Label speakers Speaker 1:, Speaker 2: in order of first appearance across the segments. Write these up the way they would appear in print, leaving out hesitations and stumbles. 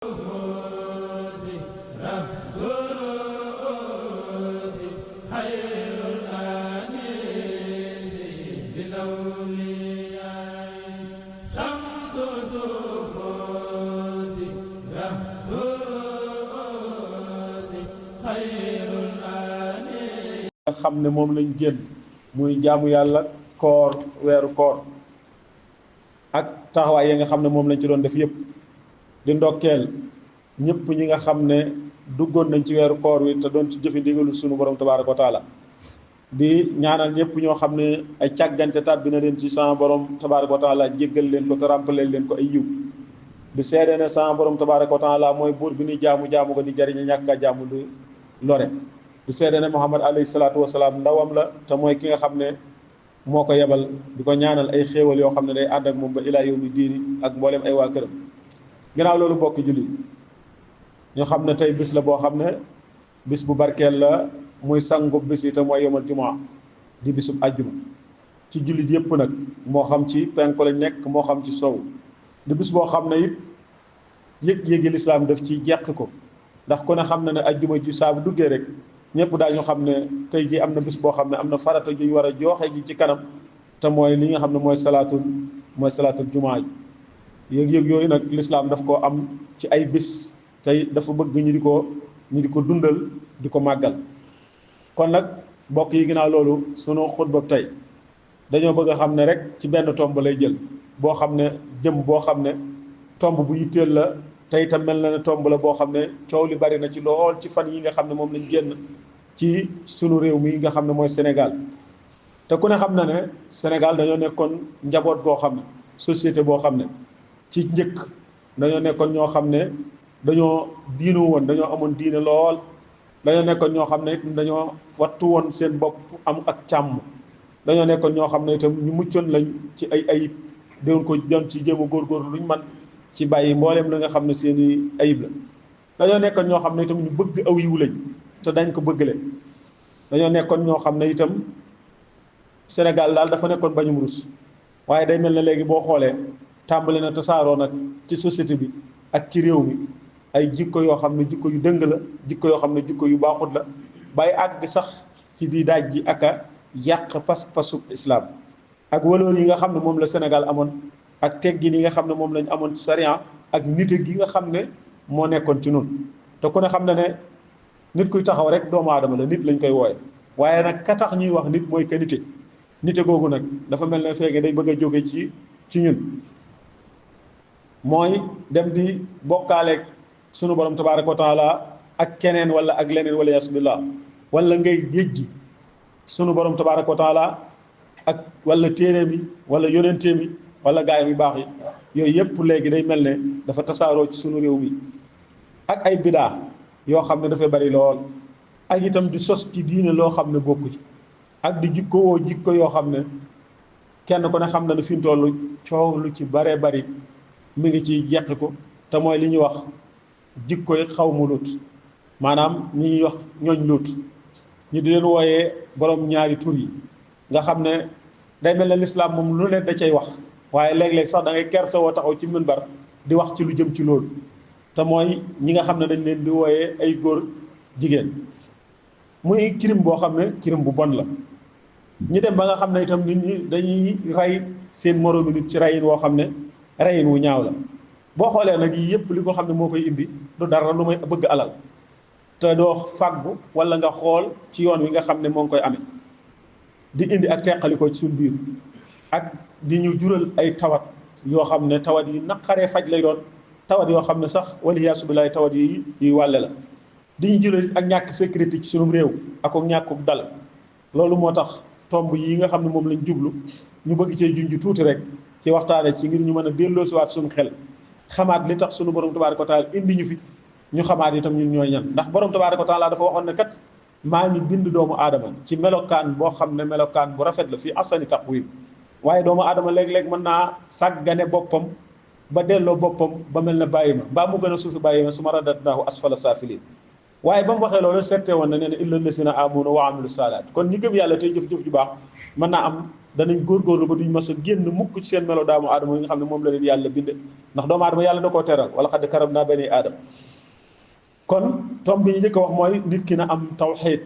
Speaker 1: xam ne moom lañ génn muy jaamu yàlla koor weeru koor ak taxawaay yi nga xam ne moom lañ ci doon def yépp di ndokkeel ñëpp ñi nga xam ne duggoon nañ ci weeru koor wi te doon ci jëfe ndigalul sunu borom tabaaraka wa taala di ñaanal ñëpp ñoo xam ne ay càggante tàbbi na leen ci sama borom tabaaraka wa taala jéggal leen ko te ràmpaleel leen ko ay yiw di seede ne sama borom tabaaraka wa taala mooy buur bi ni jaamu ko di jariñ ñàkk a jaamu du lore di seede ne Muhammad alayhi salaatu wasalaam ndawam la te mooy ki nga xam ne moo ko yebal di ko ñaanal ay xéewal yoo xam ne day ànd ak moom ba ilaa yawmi diini ak mboolem ay waa këram ginnaaw loolu bokk julli ñu xam ne tey bis la boo xam ne bis bu barkeel la muy sangu bis yi te mooy yawmal jumaa di bisub àjjuma ci jullit yépp nag moo xam ci penku lañ nekk moo xam ci sow di bis boo xam ne it yëg-yëgi lislaam daf ci jeq ko ndax ku ne xam na ne àjjuma ju saa bu duggee rek ñëpp daañu xam ne tey ji am na bis boo xam ne am na farata juñ war a jooxe ji ci kanam te mooy li nga xam ne mooy salaatul jumaa ji yëg-yëg yooyu nag lislaam daf koo am ci ay bis tey dafa bëgg ñu di ko dundal di ko màggal kon nag mbokk yi ginnaaw loolu sunu xutba tey dañoo bëgg a xam ne rek ci benn tomb lay jël boo xam ne boo xam ne tomb bu yitteel la tey itam mel na ne tomb la boo xam ne coow li bari na ci lool ci fan yi nga xam ne moom lañ génn ci sunu réew mi nga xam ne mooy Sénégal te ku ne xam na ne Sénégal dañoo nekkoon njaboot boo xam ne société boo xam ne ci njëkk dañoo nekkoon ñoo xam ne dañoo diinu woon dañoo amoon diine lool dañoo nekkoon ñoo xam ne it dañoo wattu woon seen bopp am ak càmm dañoo nekkoon ñoo xam ne itam ñu muccoon lañ ci ay ayib doon ci jéem a góorgóorlu luñ man ci bàyyi mbooleem la nga xam ne seeni ayib la dañoo nekkoon ñoo xam ne itam ñu bëgg aw yiw lañ te dañ ko bëggale dañoo nekkoon ñoo xam ne itam Sénégal daal dafa nekkoon bañum rus waaye day mel ne léegi boo xoolee tàmbali na tasaaroo nag ci société bi ak ci réew mi ay jikko yoo xam ne jikko yu dëng la jikko yoo xam ne jikko yu baaxut la bay àgg sax ci di daaj ji ak a yàq pas-pasu islam ak waloor yi nga xam ne moom la Sénégal amoon ak teggin yi nga xam ne moom lañ amoon ci sariya ak nite gi nga xam ne moo nekkoon ci noonu te ku ne xam ne ne nit kuy taxaw rek doomu aadama la nit lañ koy wooye waaye nag ka tax ñuy wax nit mooy ka nite googu nag dafa mel ne feege day bëgg a jóge ci ñun mooy dem di bokkaaleeg sunu borom tabaaraka wa taala ak keneen wala ak leneen wala yasubillah wala ngay jéggi sunu borom tabaaraka wa taala ak wala téere mi wala yonentee mi wala gaay mi baax yi yooyu yëpp léegi day mel ne dafa tasaaroo ci sunu réew mi ak ay bidaa yoo xam ne dafay bari lool ak itam di sos ci diine loo xam ne bokku ci ak di jikko yoo xam ne kenn ku ne xam na ne fi mu toll coow lu ci baree bari mi ngi ci jeqi ko te mooy li ñuy wax jikkoy xaw mu lut maanaam ñi ñuy wax ñooñ lut ñu di leen wooyee borom ñaari tur yi nga xam ne day mel ne lislaam moom lu ne da cay wax waaye léeg-léeg sax da ngay kersa woo taxaw ci minbar di wax ci lu jëm ci loolu te mooy ñi nga xam ne dañ leen di wooyee ay góor jigéen muy crime boo xam ne crime bu bon la ñu dem ba nga xam ne itam nit ñi dañuy rey seen moroomi nit ci reyin woo xam ne reyin wu ñaaw la boo xoolee nag yii yëpp li ko xam ne moo koy indi du dara lu may bëgg alal te doo fàggu wala nga xool ci yoon wi nga xam ne moo ngi koy amee di indi ak teqalikoo ci suñ biir ak di ñu jural ay tawat yoo xam ne tawat yi naqaree faj lay doon tawat yoo xam ne sax waliyaasu billaay tawat yi yuy wàlle la di ñu jural ak ñàkk sécurité ci sunum réew ak ñàkkuk dal loolu moo tax tomb yi nga xam ne moom lañ jublu ñu bëgg cee junj tuuti rek ci waxtaane ci ngir ñu mën a delloosiwaat suñu xel xamaat li tax sunu borom tabaaraka wa taala indi ñu fi ñu xamaat itam ñun ñooy ñan ndax borom tabaaraka wa taala dafa waxoon ne kat maa ngi bind doomu aadama ci melokaan boo xam ne melokaan bu rafet la fii asani taqwim waaye doomu aadama léeg-léeg mën naa sàggane boppam ba delloo boppam ba mel ne bàyyi ma mbaa mu gën a suufi bàyyi ma su ma radatnaahu asfala saafiliin waaye ba mu waxee loolu seete woon na nee na illa lasina amanu wa amilu salaat kon ñi gëm yàlla tey jëf-jëf ju baax mën naa am danañ góorgóorlu ba duñ mas a génn mukk ci seen melo doomu aadama yi nga xam ne moom la leen yàlla binde ndax doomu aadama yàlla da koo teral wala xad karam naa bani aadama kon tomb bi ñu njëkk a wax mooy nit ki na am tawxiid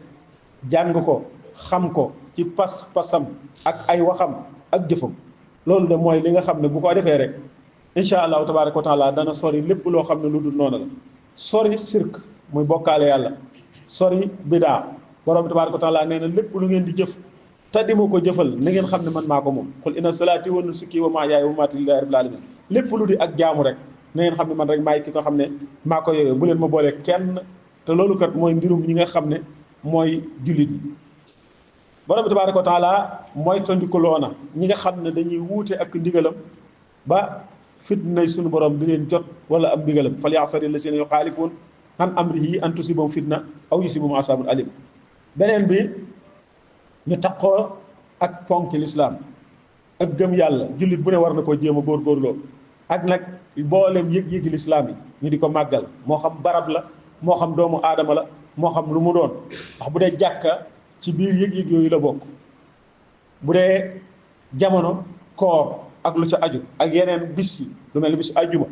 Speaker 1: jàng ko xam ko ci pas-pasam ak ay waxam ak jëfam loolu de mooy li nga xam ne bu ko defee rek incha allahu tabaaraka wa taala dana sori lépp loo xam ne lu dul noonu la sori sirk muy bokkaale yàlla sori bidaa borom tabaaraka wa taala nee na lépp lu ngeen di jëf te di ma ko jëfal na ngeen xam ne man maa ko moom qul inna salaati wa nusuki wa mahyaaya wa mamaati lillaahi rabbil aalamiin lépp lu di ak jaamu rek na ngeen xam ne man rek maay ki nga xam ne maa ko yooyu bu leen ma boolee kenn te loolu kat mooy mbirum ñi nga xam ne mooy jullit yi borom tabaaraka wa taala mooy tondiku loona ñi nga xam ne dañuy wuute ak ndigalam ba fitnay suñu borom di leen jot wala am ndigalam fal yaxsari llaziina yuxaalifuun an amrihi an tusibahum fitna aw yusibahum asaabun alim beneen bi ñu taqoo ak ponki lislaam ak gëm yàlla jullit bu ne war na koo jéem a góorgóorloo ak nag mboolem yëg-yëgi lislaam yi ñu di ko màggal moo xam barab la moo xam doomu aadama la moo xam lu mu doon ndax bu dee jàkka ci biir yëg-yëg yooyu la bokk bu dee jamono koor ak lu ca aju ak yeneen bis yi lu mel ni bis ajjuma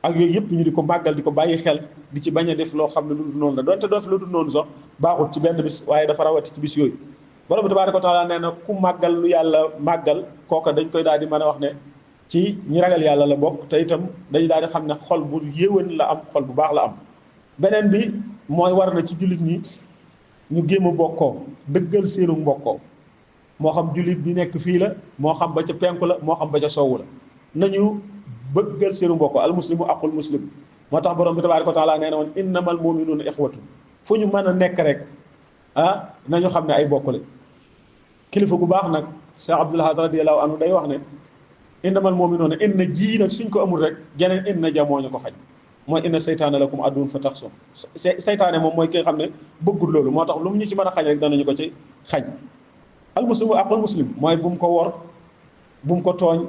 Speaker 1: ak yooyu yëpp ñu di ko màggal di ko bàyyi xel di ci bañ a def loo xam ne lu dul noonu la donte doo fi lu dul noonu sax baaxut ci benn bis waaye dafa rawati ci bis yooyu borom bi tabaaraka wa taala nee na ku màggal lu yàlla màggal kooka dañ koy daal di mën a wax ne ci ñi ragal yàlla la bokk te itam dañu daal di xam ne xol bu yéwén la am xol bu baax la am beneen bi mooy war na ci jullit ñi ñu géem a bokkoo dëggal seenu mbokkoo moo xam jullit bi nekk fii la moo xam ba ca penku la moo xam ba ca sowwu la nañu bëggal seenu mbokkoo al muslimu aqul muslim moo tax borom bi tabaaraka wa taala nee na woon innamal mu'minuuna ixwatun fu ñu mën a nekk rek nañu xam ne ay bokk lañ kilifa gu baax nag Cheikh Abdoul Ahad radiyallahu anhu day wax ne innamal mu'minuuna inna ji nag suñ ko amul rek geneen inna ja moo ñu ko xaj mooy inna seytaane lakum aduwwun fattaxsuuhu seytaane moom mooy ki nga xam ne bëggul loolu moo tax lu mu ñu ci mën a xañ rek danañu ko ci xañ al muslimu aqul muslim mooy bu mu ko wor bu mu ko tooñ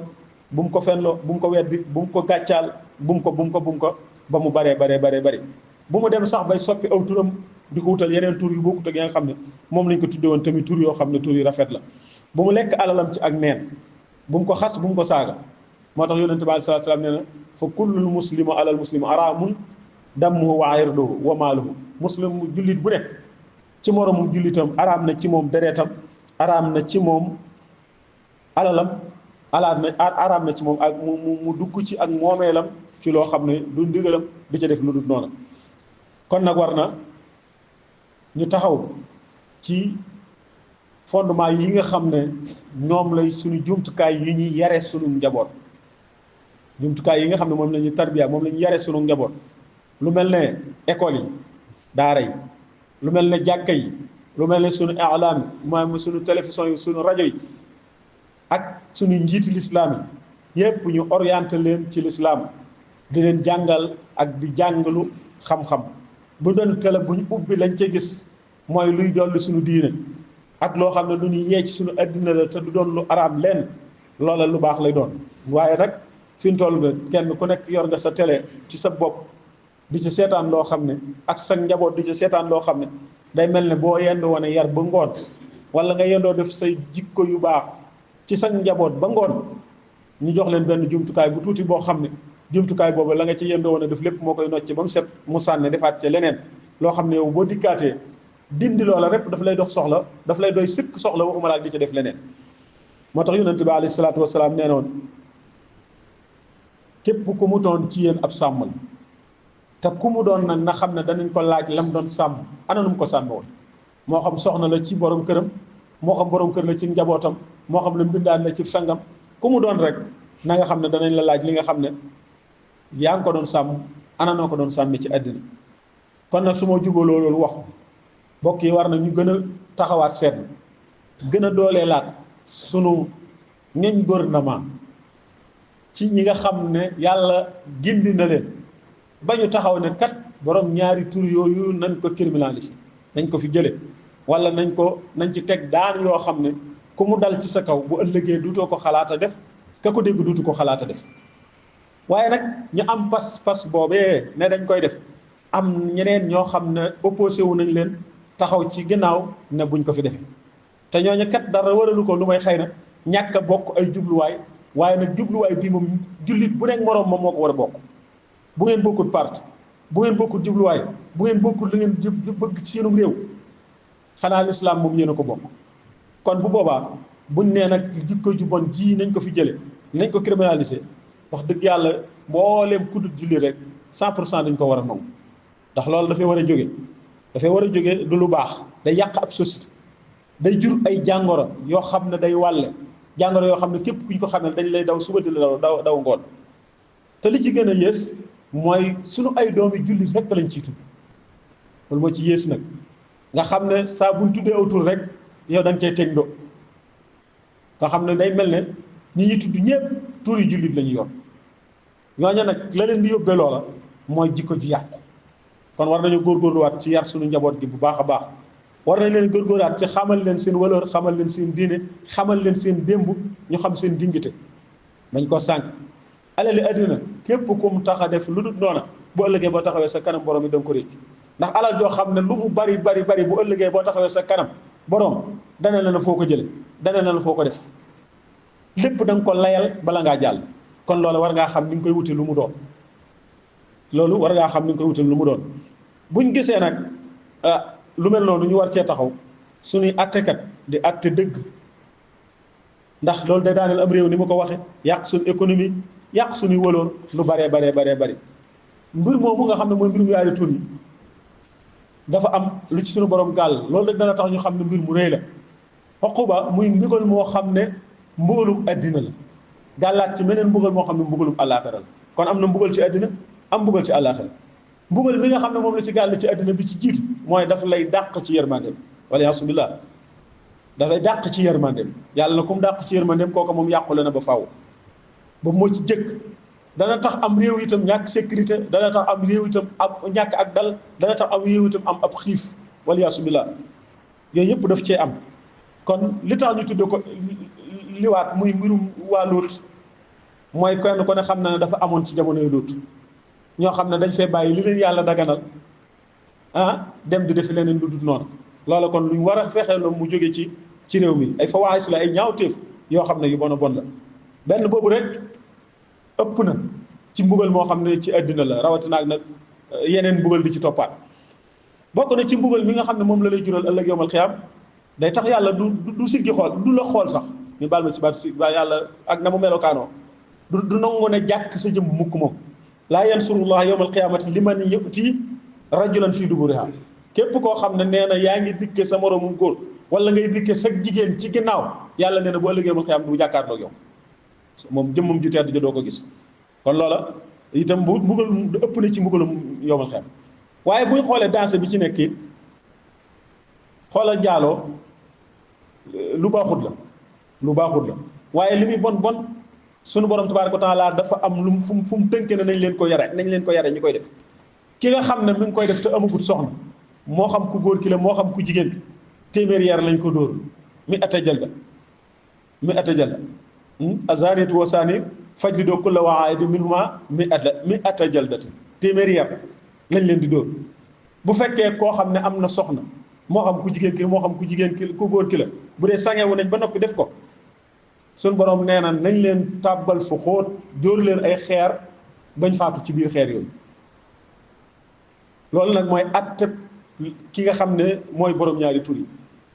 Speaker 1: bu mu ko fenloo bu mu ko weddi bu mu ko gàccaal bu mu ko ba mu baree bu mu dem sax bay soppi aw turam di ko wutal yeneen tur yu bokkut ak ya nga xam ne moom lañ ko tudde woon tamit tur yoo xam ne tur yu rafet la bu mu lekk alalam ci ak neen bu mu ko xas bu mu ko saaga moo tax yonente bi aleyhi salaatu salaam nee na fa kullul muslimu alal muslimu araamun dammuhu wa irduhu wa maaluhu muslim jullit bu ne ci moromum jullitam araam na ci moom dereetam araam na ci moom alalam araam na ci moom ak mu dugg ci ak moomeelam ci loo xam ne du ndigalam di ca def lu dul noonu kon nag war na ñu taxaw ci fondement yi nga xam ne ñoom lay suñu jumtukaay yi ñuy yare suñu njaboot jumtukaay yi nga xam ne moom la ñuy tarbiya moom la ñuy yare suñu njaboot lu mel ne école yi daara yi lu mel ne jàkka yi lu mel ne suñu i'laam yi maanaam suñu télévision yi suñu rajo yi ak suñu njiiti lislaam yi yépp ñu orienté leen ci lislaam di leen jàngal ak di jàngalu xam-xam bu doon télé bu ñu ubbi lañ ca gis mooy luy dolli suñu diine ak loo xam ne lu ñuy yee ci suñu addina la te du doon lu araam leen loola lu baax lay doon waaye nag fi mu toll ba kenn ku nekk yor nga sa télé ci sa bopp di ci seetaan loo xam ne ak sa njaboot di ci seetaan loo xam ne day mel ne boo yendoo wane yar ba ngoon wala nga yendoo def say jikko yu baax ci sa njaboot ba ngoon ñu jox leen benn jumtukaay bu tuuti boo xam ne jumtukaay boobu la nga ci yendoo woon a def lépp moo koy nocc ba mu set mu sànne defaat ca leneen loo xam ne yow boo dikkaatee dindi loola rek daf lay dox soxla daf lay doy sëkk soxla waxuma laa di ca def leneen moo tax yonent bi alayhi salaatu wasalaam nee noon képp ku mu doon ci yéen ab sàmm la te ku mu doon nag na xam ne danañ ko laaj lam doon sàmm ana nu mu ko sàmm woon moo xam soxna la ci borom këram moo xam borom kër la ci njabootam moo xam la mbindaan la ci sangam ku mu doon rek na nga xam ne danañ la laaj li nga xam ne yaa ngi ko doon sàmm ana noo ko doon sàmmi ci àddina kon nag su ma jubaloo loolu wax bokk yi war na ñu gën a taxawaat seetlu gën a dooleelaat sunu ñeñ gouvernement ci ñi nga xam ne yàlla gindi na leen ba ñu taxaw ne kat borom ñaari tur yooyu nañ ko criminaliser nañ ko fi jële wala nañ ci teg daan yoo xam ne ku mu dal ci sa kaw bu ëllëgee duutoo ko xalaata def ka ko dégg duutu ko xalaata def waaye nag ñu am pas boobee ne dañ koy def am ñeneen ñoo xam ne opposé wu nañ leen taxaw ci ginnaaw ne buñ ko fi defee te ñooñu kat dara waralu ko lu may xëy na ñàkk a bokk ay jubluwaay waaye nag jubluwaay bii moom jullit bu nekk moroom moom moo ko war a bokk. bu ngeen bokkut parti bu ngeen bokkut jubluwaay bu ngeen bokkut li ngeen bëgg ci seenum réew xanaa lislaam moom yéen a ko bokk. kon bu boobaa buñ nee nag jikko ju bon ji nañ ko fi jële nañ ko criminaliser wax dëgg yàlla mbooleem ku dul julli rek 100% dañ ko war a nangu ndax loolu dafay war a jóge du lu baax day yàq ab société day jur ay jàngoro yoo xam ne day wàlle jàngoro yoo xam ne képp kuñ ko xam ne dañ lay daw suba di la daw ngoon te li ci gën a yées mooy sunu ay doomi jullit rek lañ ciy tudd loolu moo ci yées nag nga xam ne saa buñ tuddee aw tur rek yow da nga cay teg ndo nga xam ne day mel ne ñi ñuy tudd ñëpp tur yi jullit la ñu yor ñooña nag la leen di yóbbee loola mooy jikko ju yàqu kon war nañu góorgóorluwaat ci yar suñu njaboot gi bu baax a baax war nañ leen góorgóorluwaat ci xamal leen seen valeur xamal leen seen diine xamal leen seen démb ñu xam seen dingite dañ ko sànq alali àddina képp ku mu tax a def lu dul noona bu ëllëgee boo taxawee sa kanam borom yi da nga ko réccu ndax alal joo xam ne lu mu bari bu ëllëgee boo taxawee sa kanam borom dana la foo ko jële dana la foo ko def lépp da nga ko layal bala ngaa jàll kon loolu war ngaa xam ni nga koy wute lu mu doon buñ gisee nag lu mel noonu ñu war cee taxaw suñuy attekat di atte dëgg ndax loolu day daaneel am réew ni ma ko waxe yàq suñu économie yàq suñuy wëloor lu baree bari mbir moomu nga xam ne mooy mbirum yaari tur yi dafa am lu ci suñu borom gàll loolu rek dana tax ñu xam ne mbir mu rëy la xoquba muy mbugal moo xam ne mbugalum addina la gàllaat ci meneen mbugal moo xam ne mbugalum àllaaxira la kon am na mbugal ci addina am mbugal ci àllaaxira mbugal mi nga xam ne moom la ci gàll ci addina bi ci jiitu mooy daf lay dàq ci yërmandeem wala yasubillah daf lay dàq ci yërmandeem yàlla na ku mu dàq ci yërmandeem kooku moom yàqule na ba faaw ba moo ci jëkk dana tax am réew itam ñàkk sécurité dana tax am réew itam am ñàkk ak dal dana tax am réew itam am ab xiif wala yasubillah yooyu yëpp daf cee am kon li tax ñu tudde ko liwaat muy mbirum waa Lóot mooy kenn ko ne xam na ne dafa amoon ci jamonoy Lóot ñoo xam ne dañ fee bàyyi li leen yàlla daganal dem di defi leneen lu dul noonu loola kon luñ war a fexee la mu jóge ci réew mi ay fawaahis la ay ñaawteef yoo xam ne yu bon a bon la benn boobu rek ëpp na ci mbugal moo xam ne ci àddina la rawatina ak nag yeneen mbugal di ci toppaat bokk na ci mbugal mi nga xam ne moom la lay jural ëllëg yowmal xiyaam day tax yàlla du siggi xool du la xool sax ñu baal ma ci baatu si waaye yàlla ak na mu melokaanoo du nangu ne jàkk sa jëm mukk moom laa yansurullah yowmal qiyaamati liman yu'ti rajulan fii duburiha képp koo xam ne nee na yaa ngi dikke sa moroomum góor wala ngay dikke sa jigéen ci ginnaaw yàlla nee na bu ëllëgee yowmal qiyaam du jàkkaarloog yow moom jëmmam ju tedd doo ko gis kon loola itam bu mbugal ëpp na ci mbugalum yowmal qiyaam waaye buñ xoolee danse bi ci nekk it xoolal njaaloo lu baaxut la waaye li muy bon sunu borom tabaaraka wa taala dafa am lu fu mu tënke ne nañ leen ko yare ñu koy def ki nga xam ne mi ngi koy def te amagut soxna moo xam ku góor ki la moo xam ku jigéen ki téeméer yar lañ ko dóor mi ata jalda azaniyatu wa zani fajlidu kulla waahidin minhuma mi ata jaldati téeméer yar lañ leen di dóor bu fekkee koo xam ne am na soxna moo xam ku jigéen ki moo xam ku góor ki la bu dee sangewu nañ ba noppi def ko suñ borom nee na nañ leen tàbbal fu xóot dóor leen ay xeer bañ faatu ci biir xeer yooyu loolu nag mooy atte ki nga xam ne mooy borom ñaari tur yi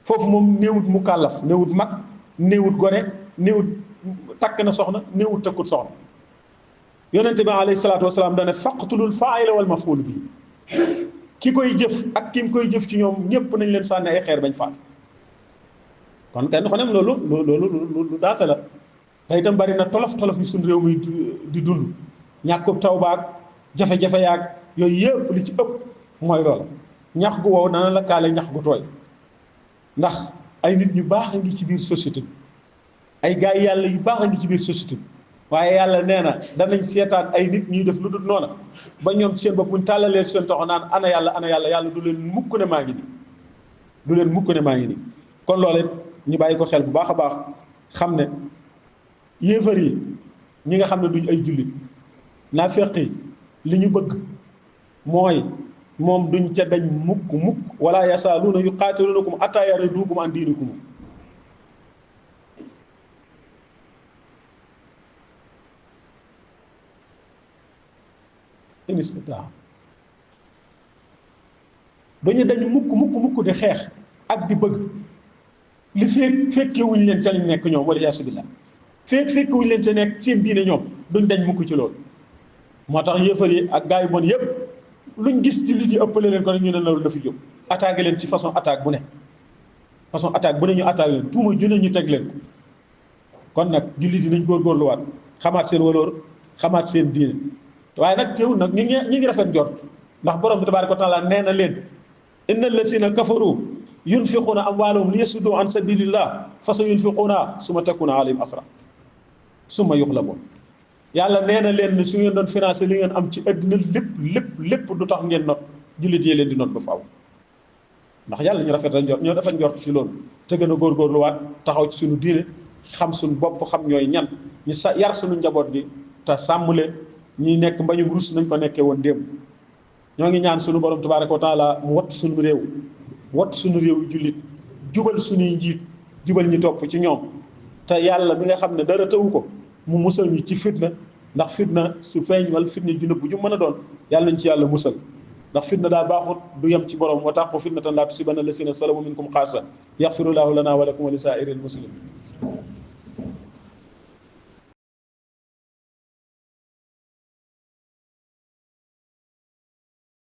Speaker 1: foofu moom néewut mu kàllaf néewut mag néewut gone néewut takk na soxna néewut takkut soxna yonente bi alayhi salaatu wasalaam dane faqtulul faa'ila wal maf'uul bi ki koy jëf ak ki koy jëf ci ñoom ñépp nañ leen sànni ay xeer bañ faatu kon kenn xonem loolu lu daase la te itam bari na tolof yi suñ réew mi di dund ñàkkub taw baag jafe-jafe yaag yooyu yëpp li ci ëpp mooy loolu ñax gu wow dana la kaale ñax gu tooy ndax ay nit ñu baax a ngi ci biir société bi ay gars yi yàlla yu baax a ngi ci biir société bi waaye yàlla nee na danañ seetaan ay nit ñuy def lu dul noona ba ñoom ci seen bopp buñ tàllalee seen toxo naan ana yàlla du leen mukk ne maa ngi nii kon loolu ñu bàyyi ko xel bu baax a baax xam ne yéefar yi ñi nga xam ne duñ ay jullit naafeq yi li ñu bëgg mooy moom duñ ca dañ mukk mukk wala yasaaluuna yuqaatiluunakum hattaa yarudduukum an diinikum in istata'u duñu dañu mukk di xeex ak di bëgg li fekkewuñ leen ca lañ nekk ñoom wala yaasu billah fekkewuñ leen ca nekk seen diine ñoom duñ dañ mukk ci loolu moo tax yëfar yi ak gaa yu bon yëpp luñ gis ci li ëppale leen ko rek ñu ne loolu dafa jóg attaqué leen ci façon attaque bu ne ñu attaqué leen tuuma ju ne ñu teg leen ko kon nag jullit yi nañ góorgóorluwaat xamaat seen waloor xamaat seen diine waaye nag teewul nag ñu ngi rafet njort ndax borom bi tabaaraka wa taala nee na leen inna lasina kafaru yunfiquuna amwaalahum li yasuddu an sabilillah fa sa yunfiquuna summa takuna alayhim asra summa yuxlaboon yàlla nee na leen ne su ngeen doon financé li ngeen am ci àddina lépp du tax ngeen not jullit yi leen di not ba faaw ndax yàlla ñu rafet njort ñoo dafa njort ci loolu te gën a góorgóorluwaat taxaw ci suñu diine xam suñu bopp xam ñooy ñan ñu yar suñu njaboot gi te sàmm leen ñi nekk mbañum rus nañ ko nekkee woon démb ñoo ngi ñaan suñu borom tabaaraka wa taala mu wattu suñu réew yu jullit jubal suñuy njiit jubal ñu topp ci ñoom te yàlla mi nga xam ne dara tawu ko mu musal ñu ci fitna ndax fitna su feeñ wala fitna ju nëbb ju mën a doon yàlla nañ ci yàlla musal ndax fitna daa baaxut du yem ci borom wa taqu fitnatan laa tusiibanna llaziina zalamu minkum xaassa yaxfirullahu lana wa lakum wa li saa'iril muslimin